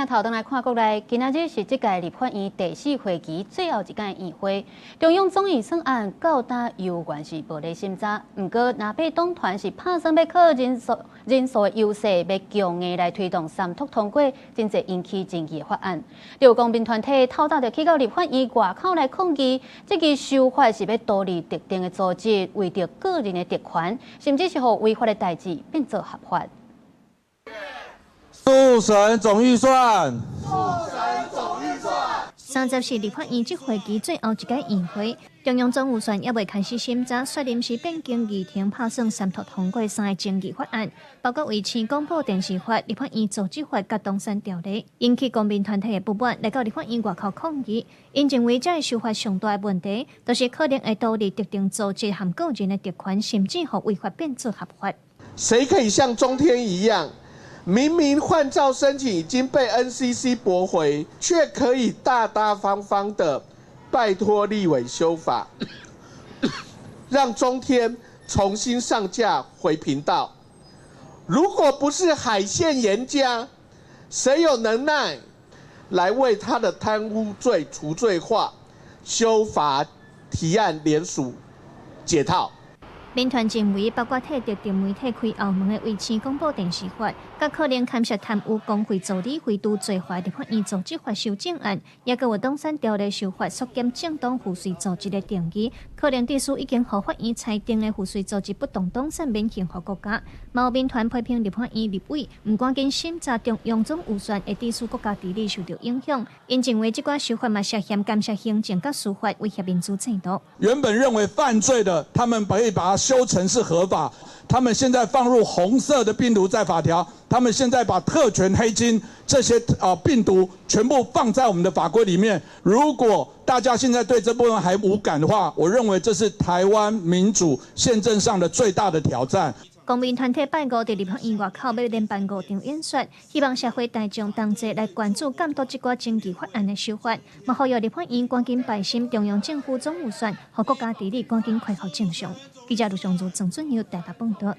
鏡頭轉來看國內，今仔日是這屆立法院第四會期最後一屆院會，中央總預算案到今猶原是無咧審查。毋過，藍白黨團是拍算欲靠人數人數的優勢，欲強硬來推動三讀通過，真濟引起爭議的法案。有公民團體透早就去到立法院外口來抗議，這支修法是欲圖利特定的組織，為著個人的特權，甚至是予違法的代誌變做合法。速審總預算。速審總預算。30是立法院這會期最後一屆院會，中央總預算猶未開始審查，卻臨時變更議程，拍算三讀通過三個爭議法案，包括衛星廣播電視法、立法院組織法佮黨產條例，引起公民團體的不滿，來到立法院外口抗議。𪜶認為這个修法上大的問題，就是可能會圖利特定組織和個人的特權，甚至予違法變做合法。誰可以像中天一樣？明明換照申請已經被 NCC 駁回，卻可以大大方方的拜託立委修法，讓中天重新上架回頻道。如果不是海線嚴家，誰有能耐來為他的貪污罪除罪化、修法提案聯署解套？民團認為，包括替特定媒體開後門的衛星廣播電視法，佮可能牽涉貪污公費助理費除罪化立法院組織法修正案，抑閣有黨產條例修法縮減政黨附隨組織的定義，可能致使已經予法院裁定的附隨組織不動黨產免刑予國家。嘛有民團批評立法院立委毋趕緊審查中央總預算，會致使國家治理受著影響。𪜶認為這寡修法嘛涉嫌干涉行政佮司法，威脅民主制度。原本認為犯罪的，他們可以把它修成是合法，他們現在放入紅色的病毒在法條，他們現在把特權黑金這些啊病毒全部放在我們的法規裡面。如果大家現在對這部分還無感的話，我認為這是台灣民主憲政上的最大的挑戰。公民團體拜五佇立法院外口欲連辦五場演說，希望社會大眾同齊來關注監督這寡爭議法案的修法，嘛呼籲立法院趕緊敗審中央政府總預算，予國家治理趕緊恢復正常。記者盧尚如、鄭俊佑台北報導。